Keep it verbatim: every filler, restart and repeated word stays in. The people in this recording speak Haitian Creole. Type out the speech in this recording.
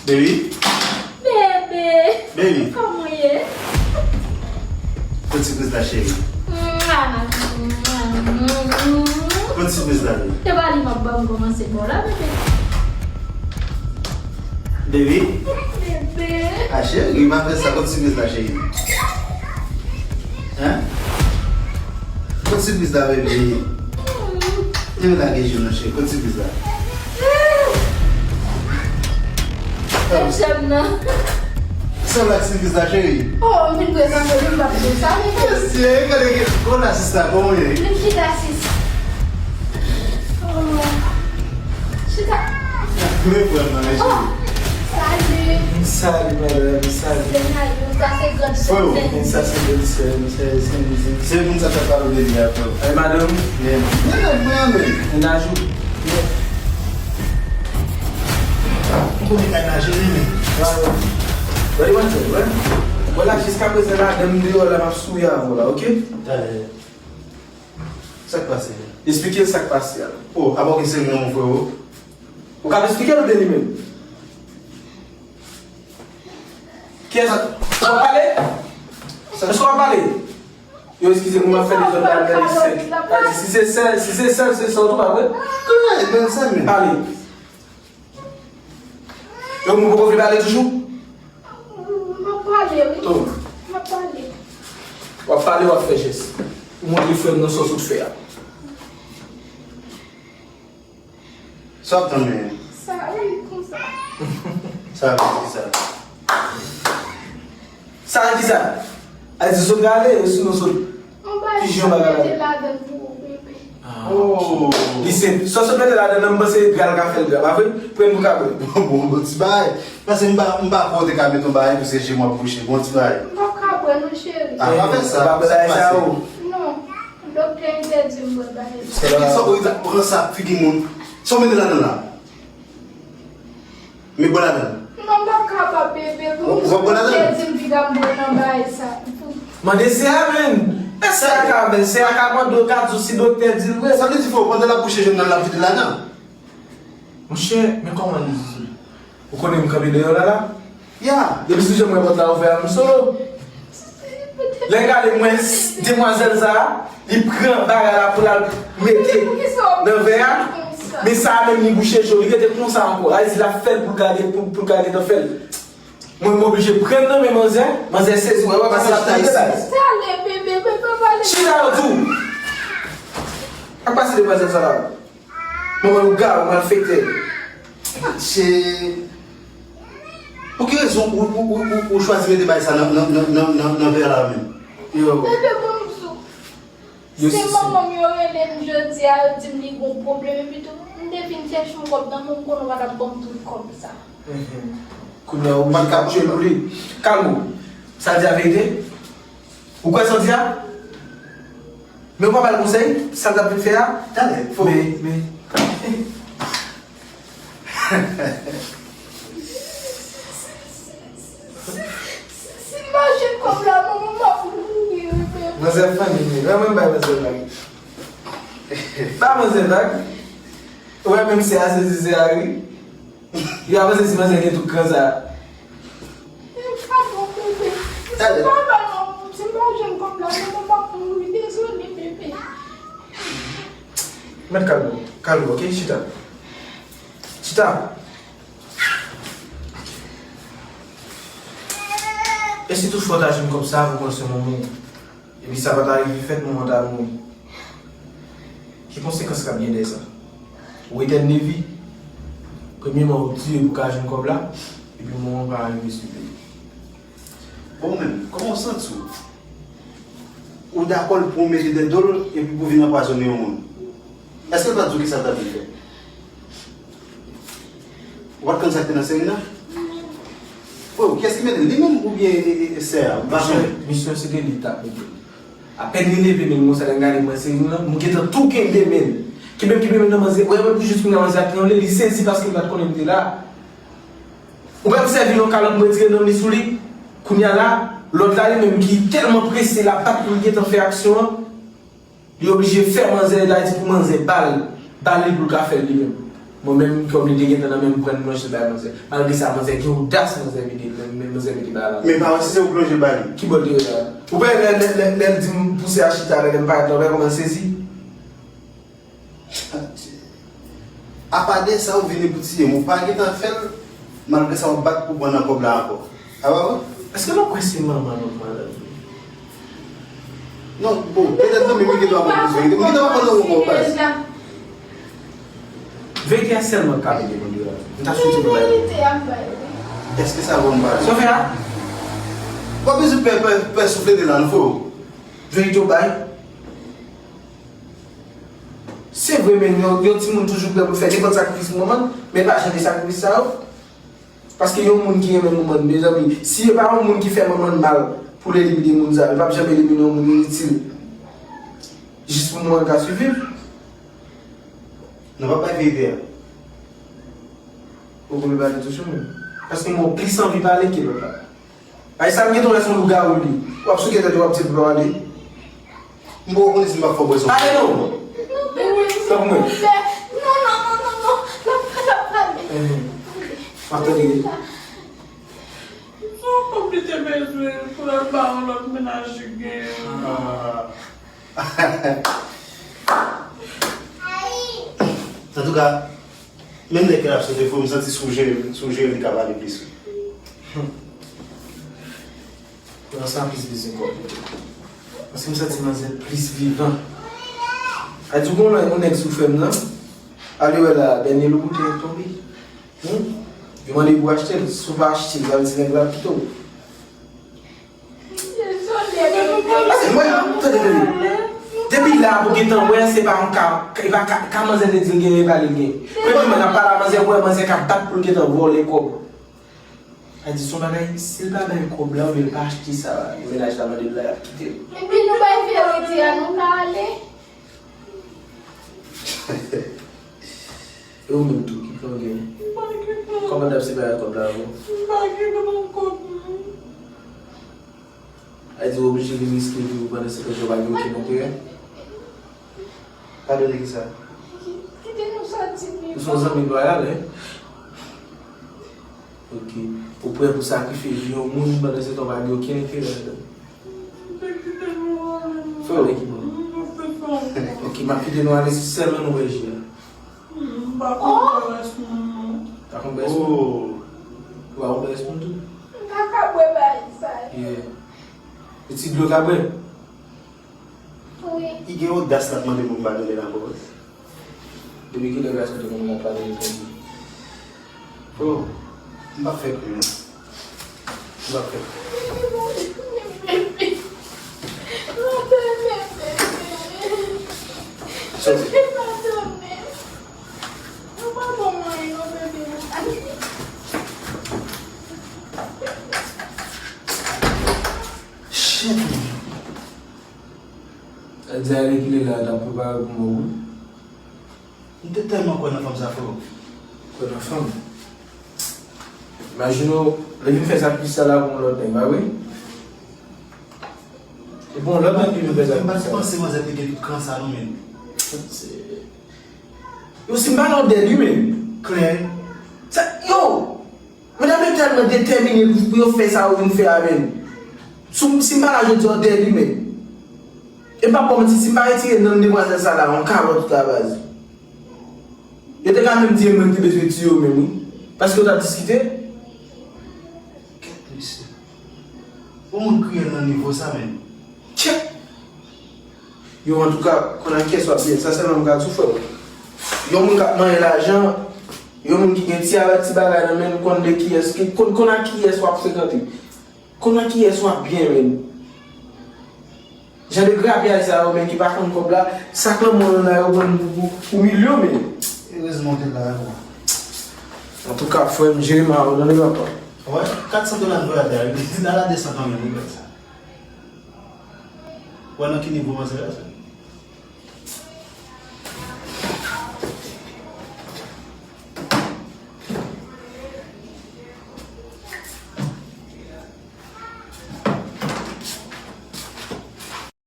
Baby. Bebe. Baby. Kòman w ye? Kote sipriz la, cheri? Mwa. Kote sipriz la, baby? Se pa li m ap ban m kòmanse bò la, bebe. Baby. Bebe. A, cheri, pa fè sa. Kote sipriz la, cheri? Hein? Kote sipriz la, baby? Leve lage je w non, cheri. Kote sipriz la? Sèm nan. Sa w la ak sipriz la, cheri? Oh, m vin prezante w, m p ap di w sa, bebe. Mesye, gade ki. Kòman w la, sista? Kòman w ye? Vin chita, sis. Oh. Chita. Men frè m nan, men cheri. Salut. Salut madame, salut. Sènayou, sa se grann Freo. sèn. Sa se bèl sè, sa se bèl sè. Se moun sa k ap pale de li a, freo. Hey madame, Men, men, men, men. mennaj ou. M konnen kay la, cheri, men. Wè, wè, wè. Wè la, jiska prezan la, dan m deyò la, m ap souri avè w la, oke? Talè. Sa k pase? Esplike l sa k pase a. Oh, apa w gen seri nan men w, freo? Ou ka esplike l oubyen li menm? Kiyès? Ou pa pale? Èske w pa pale? Yo, eskize m, m ap fè dezòd la, m gade sèk. Si se sèl, si se sèl, se sèl tou, pa vre? Talè, men sa, men. Pale. Yo, moun poko vle pale toujou? M ap pale, wi. Tou. M ap pale. W ap pale, w ap fè jès. Ou montre frè m nan sa w sot fè a. Sa w ap tann men. Sa, wi, konsa. Sa vle di sa. Sa ki sa? A di sot gale, yo sinon sot. Yon bagay Pijon sa bagay la. Mete ladan pou ou, bebe. Oh. Li senp. Sa w sot mete ladan nan, m panse gra l ka fè l gra, pa vre? Pran pou ka vre. Bon, bon, bon, ti bagay. Paske m pa, m pa kwè w te ka mete yon bagay pou se je m w ap bouche. Bon, ti bagay. M p ap ka bwè non, cheri. A, pa fè sa. Pa bagay sa, o. Non. Doktè entèdi m bwè bagay sa. Se ki sa w pran sa figi moun? Sa w mete ladan la? Men bwè ladan. Non, m p ap kapab, bebe. Ou, ou p ap bwè ladan? Doktè di m piga m bwè nan bagay sa. Mande sè a, men. E sè a ka avè l. Sè a ka mande w, ka di w si doktè di l vre. Sa vle di freo, pandan l ap bouche je m nan, l ap vide ladan. Monchè, men kòman li di? Ou konnen m kanpe deyò la la? Ya. Depi si jan mwen pòt la ouvè a, m solo. Lè m gade mwen, demwazèl sa a, li pran bagay la pou l al mete nan vè a. Men sa a menm li bouche je w, li rete konsa ankò. A di l ap fè l pou l ka gen, pou, pou l ka gentan fè l. Mwen m oblije pran nan men manzè, manzè sezi, wè, wè, paske l ap touye bagay. Talè, bebe, bebe, pale. Chita yo tou. Ak pase demwazèl sa la. Mwen wè ou gare, ou malfektè. Se pou ki rezon ou, ou, ou, ou, ou chwazi mete bagay sa nan, nan, nan, nan, nan, nan vè la menm? Yo. Bebe, bon, m sou. Yo, Se si, si. Manman m yo rele m jodi a, yo di m li gon pwoblèm, epi tou, m te vin chèche yon kòb nan men w, m konnen w pa t ap ban m tout kòb sa. Mhm. Kounye a ou oblije kapche pou li. Kalm ou. Sa di a verite? Ou kwè sa w di a? Men ou pa ba l konsèy, sa l t ap vin fè a? Talè, fò. Men, men. Si m pa jwenn kòb la, manman m ap mouri, bebe. Manzè fanni, men. Mwen menm bay manzè vag. Ba manzè vag. Ou wè menm se a sezi se a ri. Yo ap panse si manzè gen tout kran sa. Padon, bebe. Si m pa ba non, si m pa jwenn kòb la, manman m ap mouri. Dezole, bebe. Mèt kalme w. Kalme w, oke? Chita. Chita. E si touchfwa w ta jwenn kòb sa a pou konn se manman w? Epi sa pa ta rive fèt, manman w ta mouri. Ki konsekans k ap gen dèyè sa? Ou etèn de vi. Premyèman, ou tiye pou ka jwenn kòb la, epi manman w pa rive swiv li. Bon, ou menm, kòman w santi w? Ou dakò l pou w mete dèyè do l epi pou w vin anpwazonnen yon moun? Èske l pa t di w kisa l t ap vin fè? Ou pa t konn sa k te nan seri nan? Freo, kiyès ki mete l? Li menm oubyen e, e, e sè a? M pa sonje. Misyon, misyon se te li t ap mete l. Apèn li leve men l konsa, lè m gade mwen seri nan, m gentan tou kenbe men l. Kenbe m, kenbe men l nan manzè, wè, wè, pou jis kounye a manzè ap tranble, li sezi paske l pa t konnen m te la. Ou pa obsève yon kalòt m retire nan li sou li? Kounye a la, lòt la li menm ki tèlman prese, l ap bat pou l gentan fè aksyon an. Li oblije fè manzè, l a di pou manzè ba l, ba l li pou l ka fè l li menm. Mwen menm, kòm li te gentan nan men m, m pran m plonje l bay manzè. Malgre sa, manzè gen odas, manzè mete l, men, men manzè mete bagay la. Men pa wè si se ou plonje l ba li. Ki bò l te ye la? Ou pa wè lè, lè, lè, lè l di m pouse a chita, lè m parèt la, ou pa wè kòman l sezi? Apa de sa, ou vini pou tiye m, ou pa gentan fè l, malgre sa, w ap bat pou pran nan kòb la ankò. Apa wè? Èske nou kwè se manman nou k malad? Non, bon, petèt zanmi m gen dwa konn plis verite. M gen dwa konn nan yon kòb baz. Verite a sèlman k ka mete nou deyò. M ta swete nou bay. Èske sa bon m pale? Sa w fè a? W ap bezwen pè, pè, pè souflete la, non, freo. Verite w bay. Se vre, men yon, yon timoun toujou prè pou l fè nenpòt sakrifis pou manman l, men pa janbe sakrifis sa yo. Paske yon moun ki renmen manman l, mezanmi, si e pa yon moun ki fè manman l mal pou l elimine moun sa yo, li p ap janm elimine yon moun initil. Jis pou manman l ka siviv. Nou p ap bay verite a. Ou konn pale tou sou mwen. Paske mwen plis anvi pale ke lòt la. Ay, sa m gen ton lè se yon lougawou li. W ap souke tèt ou, w ap di l pa pale. M poko konnen si m p ap fè w pwèson. Pale non! Tankou mwen. Non, non, non, non, non. L ap, l ap pale. M ap tande. Son kòb li te bezwen pou l al ba yon lòt mennaj li gen. Antouka, menm lè kè l ap sote, freo, m santi si w jere, si w jere l, li ka pale plis wi. Kounye a sa plis bezwen kòb li tou. Paske m santi manzè plis vivan. A di w gon lè yon nèg sou fè m nan, ale wè la, dènye Louboutin tonbe. Hmm? Yo mande pou achte l, si w pa achte l, sa vle di nèg la ap kite w. Pase mwen, tande, tande. Depi la, pou gentan wè, se pa yon ka, e pa ka, ka manzè te di l gen, e pa li l gen. Premye mwen ap pale a manzè, pou wè manzè ka bat pou l gentan vòlè kòb. A di son bagay, si l pa bay kòb la, oubyen l pa achte sa, mennaj la mande l la, l ap kite l. Epi nou bay verite a, nou ka ale. E ou menm tou, ki plan w gen? M pa gen plan. Kòman n ap separe kòb la avè w? M pa gen plan kòb non. A di w oblije vin riske vi w pandan se tan w pa gen okenn enterè? Padone kisa? Kite nou soti pi. Ou se yon zanmi lwayal, en? Ok. Ou prè pou sakrifye vi yon moun pandan se tan w pa gen okenn enterè ladan l? Kite nou ale. Fè w wè ki bò. Ok, m ap kite nou ale si sèlman nou wè je a. M pa konn bwè rès moun non. Pa konn bwè rès moun? Oh. Ou pa konn bwè rès moun tou? M pa ka bwè bagay sa yo. Yeah. E ti dlo w ka bwè? Wi. Li gen odas l ap mande pou m padone l ankò wi. Depi kilè w ka esplike moun nan padone l tonbe? Bro, m p ap fè krim non. M p ap fè krim. Soti. Shit. Sa di a rekile la, t ap prepare pou mò wi. M te tèlman kwè nan fanm sa, freo. Kwè nan fanm? Imajine w, li vin fè sakrifis sa la pou yon lòt nèg, pa vre? E pou yon lòt nèg li vin fè sakrifis sa. M pa t panse manzè te gen tout kran sa non, men. Yo, si m pa nan dèyè li, men. Klè. Sa, yo! Medam yo tèlman detèmine pou, pou yo fè sa yo vin fè a, men. Si, si m pa la jodi a, w dèyè li, men. E m p ap ba w manti, si m pa retire nanm demwazèl sa la, yon kalòt ou ta baz. Yo te ka menm di e mwen ki te bezwen tiye yo menm, wi. Paske yo t ap diskite. Kèt, mesye. Yon moun kriyèl nan nivo sa, men. Tchè! Yo, antouka, konn ak kiyès w ap byen, sa sèlman m ka di w, frè m. Yon moun k ap manyen lajan, yon moun ki gen ti aba ti bagay nan men l, konn de kiyès, ki, konn, konn ak kiyès w ap frekante. Konn ak kiyès w ap byen, men. Jan de grapyay sa yo, men, ki pa konn kòb la, sak lanmò yo la, yo vann pou, pou, pou milyon, men. Erezman w te la, wi. Antouka, frè m, jere ma yo, tande papa. Wè, kat san dola n voye al dèyè, li la la desann kanmenm, wi, bèl sa. Wè nan ki nivo manzè a, sa?